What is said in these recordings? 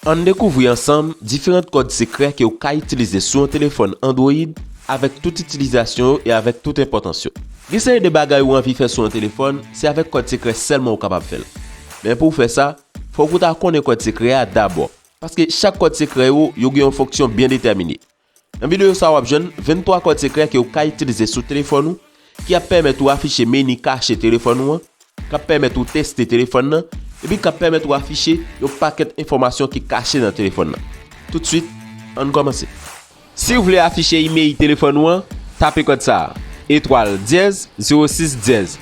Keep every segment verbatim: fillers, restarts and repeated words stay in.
Ann dekouvri ansanm diferan kòd sekrè ke w ka itilize sou yon telefòn Android avèk tout itilizasyon yo e avèk tout enpòtans yo. Gen seri de bagay ou anvi fè sou yon telefòn, se avèk kòd sekrè sèlman ou kapab fè l. Men pou w fè sa, fòk ou ta konnen kòd sekrè a dabò. Paske chak kòd sekrè yo, yo gen yon fonksyon byen detèmine. Nan videyo sa a, w ap jwenn venntwa kòd sekrè ke w ka itilize sou telefòn ou, ki ap pèmèt ou afiche meni kache telefòn ou an, k ap pèmèt ou teste telefòn nan, epi k ap pèmèt ou afiche yon pakèt enfòmasyon ki kache nan telefòn nan. Toutswit, ann kòmanse. Si w vle afiche imèj telefòn ou an, tape kòd sa a, etwal dyèz zewo sis dyèz.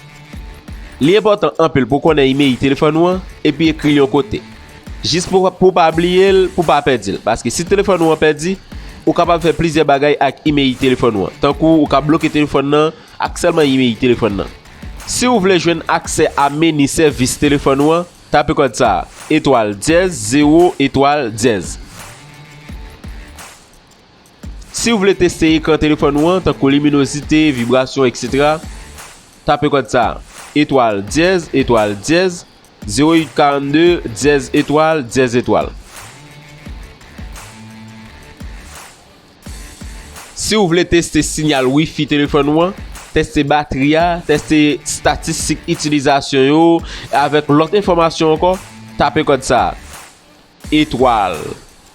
Li enpòtan anpil pou w konnen imèj telefòn ou an epi ekri l yon kote. Jis pou, pou w pa bliye l, pou w pa pèdi l. Paske si telefòn ou an pèdi, ou kapab fè plizyè bagay ak imèj telefòn ou an. Tankou ou ka bloke telefòn nan ak sèlman imèj telefòn nan. Si w vle jwenn aksè a meni sèvis telefòn ou an, tape kòd sa a, etwal dyèz zewo etwal dyèz. Si w vle teste ekran telefòn ou an, tankou liminozite, vibrasyon, etsetera, tape kòd sa a, etwal dyèz etwal dyèz, zewo uit karannde, dyèz etwal, dyèz etwal. Si w vle teste siyal Wi-Fi telefòn ou an, teste batri a, teste estatistik itilizasyon yo, avèk lòt enfòmasyon ankò, tape kòd sa a, etwal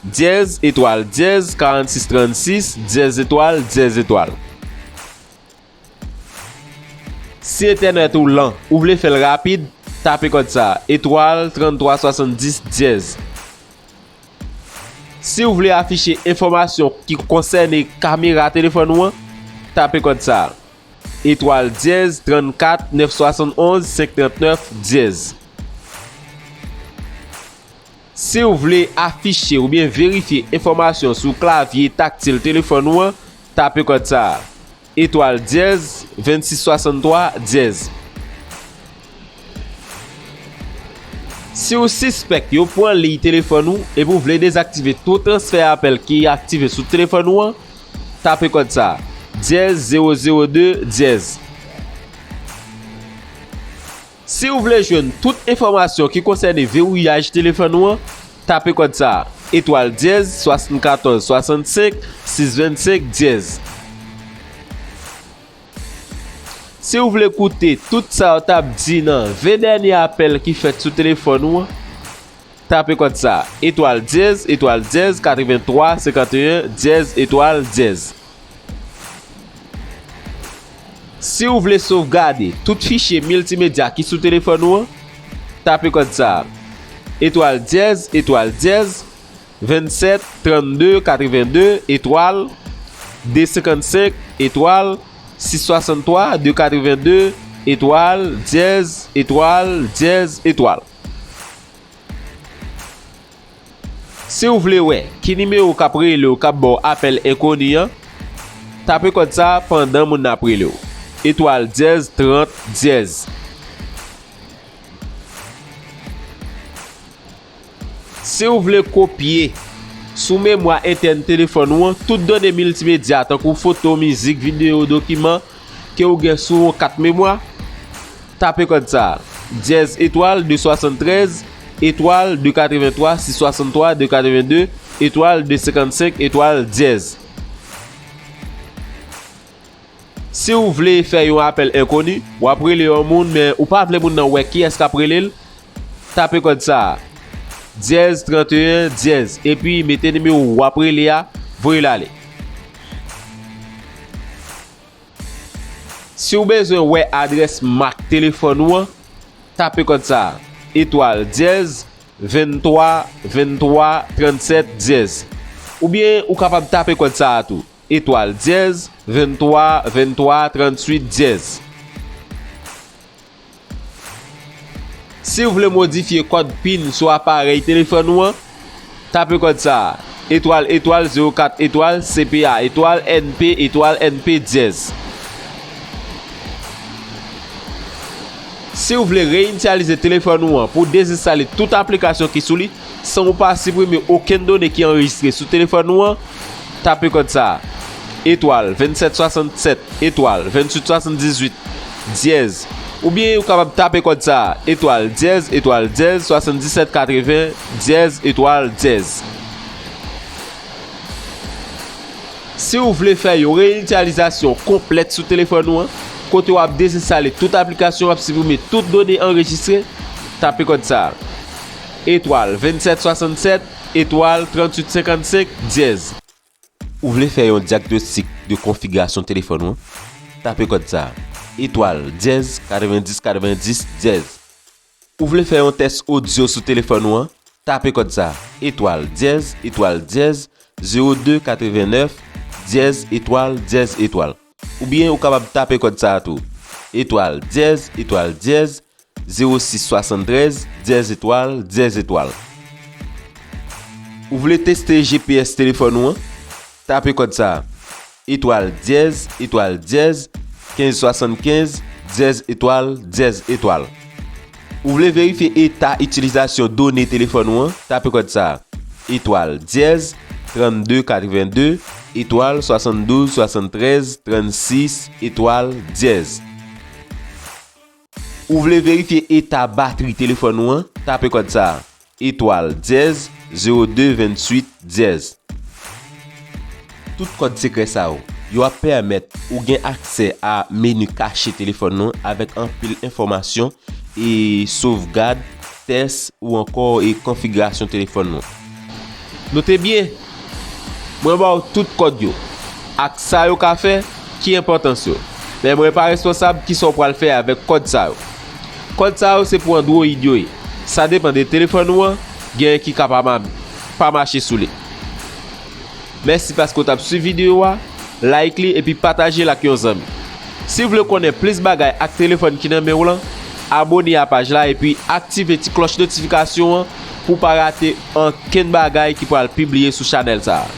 dyèz etwal dyèz karannsis trannsis dyèz etwal dyèz etwal. Si entènèt ou lan, ou vle fè l rapid, tape kòd sa a, etwal tranntwa swasanndis dyèz. Si w vle afiche enfòmasyon ki konsène kamera telefòn ou an, tape kòd sa a, etwal dyèz trannkat nèf swasannonz senk trannèf dyèz. Si w vle afiche oubyen verifye enfòmasyon sou klavye taktil telefòn ou an, tape kòd sa a, etwal dyèz vennsis swasanntwa dyèz. Si w sispèk yo pran liy telefòn ou epi w vle dezaktive tout transfè apèl ki aktive sou telefòn ou an, tape kòd sa a, dyèz zewo zewo de dyèz. Si w vle jwenn tout enfòmasyon ki konsène vewouyaj telefòn ou an, tape kòd sa a, etwal dyèz swasannkatòz swasannsenk sis vennsenk dyèz. Si w vle koute tout sa yo t ap di nan ven dènye apèl ki fèt sou telefòn ou an, tape kòd sa a, etwal dyèz etwal dyèz katrevenntwa senkanteyen dyèz etwal dyèz. Si w vle sovgade tout fichye miltimedya ki sou telefòn ou an, tape kòd sa a, etwal dyèz etwal dyèz vennsèt trannde katrevende etwal de senkannsenk etwal sis swasanntwa de katrevende etwal dyèz etwal dyèz etwal. Si w vle wè ki nimewo k ap rele w k ap ba w apèl enkoni an, tape kòd sa a pandan moun nan ap rele w, etwal dyèz trant dyèz. Si w vle kopye sou memwa entèn telefòn ou an tout done miltimedya tankou foto, mizik, videyo, dokiman ke w gen sou yon kat memwa, tape kòd sa a, dyèz etwal de swasanntrèz etwal de katreventwa sis swasanntwa de katrevende etwal de senkannsenk etwal dyèz. Si w vle fè yon apèl enkoni, w ap rele yon moun, men ou pa vle moun nan wè kiyès k ap rele l, tape kòd sa a, dyèz tranteyen dyèz, epi mete nimewo w ap rele a, voye l ale. Si w bezwen wè adrès mak telefòn ou an, tape kòd sa a, etwal dyèz venntwa venntwa trannsèt dyèz. Oubyen ou kapab tape kòd sa a tou, etwal dyèz venntwa venntwa trantuit dyèz. Si w vle modifye kòd pin sou aparèy telefòn ou an, tape kòd sa a, etwal etwal zewo kat etwal C P A etwal N P etwal N P dyèz. Si w vle reyinisyalize telefòn ou an pou w dezenstale tout aplikasyon ki sou li, san w pa siprime okenn done ki anrejistre sou telefòn ou an, tape kòd sa a, etwal vennsèt swasannsèt etwal venntuit swasanndizuit dyèz Oubyen ou kapab tape kòd sa a, etwal dyèz etwal dyèz swasanndisèt katreven dyèz etwal dyèz. Si w vle fè yon reyinisyalizasyon konplèt sou telefòn ou an, kote w ap dezenstale tout aplikasyon, w ap siprime tout done anrejistre, tape kòd sa a, etwal vennsèt swasannsèt etwal tranntuit senkannsenk dyèz. Ou vle fè yon dyagnostik de konfigirasyon telefòn ou an? Tape kòd sa a, etwal dyèz katrevendis katrevendis dyèz. Ou vle fè yon tès odyo sou telefòn ou an? Tape kòd sa a, etwal dyèz etwal dyèz zewo de katrevennèf dyèz etwal dyèz etwal. Oubyen ou kapab tape kòd sa a tou, etwal dyèz etwal dyèz zewo sis swasanntrèz dyèz etwal dyèz etwal. Ou vle teste G P S telefòn ou an? Tape kòd sa a, etwal dyèz etwal dyèz kenz swasannkenz dyèz etwal dyèz etwal. Ou vle verifye eta itilizasyon done telefòn ou an? Tape kòd sa a, etwal dyèz trannde katrevende etwal swasanndouz swasanntrèz trannsis etwal dyèz. Ou vle verifye eta batri telefòn ou an? Tape kòd sa a, etwal dyèz zewo de venntuit dyèz. Tout kòd sekrè sa yo, yo ap pèmèt ou gen aksè a meni kache telefòn ou avèk anpil enfòmasyon e sovgad, tès ou ankò e konfigirasyon telefòn ou. Note byen, mwen ba w tout kòd yo. Ak sa yo ka fè, ki enpòtans yo. Men mwen pa responsab kisa w pral fè avèk kòd sa yo. Kòd sa yo se pou Android yo ye. Sa depann de telefòn ou an, genyen ki ka pa ma-, pa mache sou li. Mèsi paske w t ap swiv videyo a, like li epi pataje l ak yon zanmi. Si w vle konnen plis bagay ak telefòn ki nan men w lan, abone a paj la epi aktive ti klòch notifikasyon an pou w pa rate ankenn bagay ki pral pibliye sou chanèl sa a.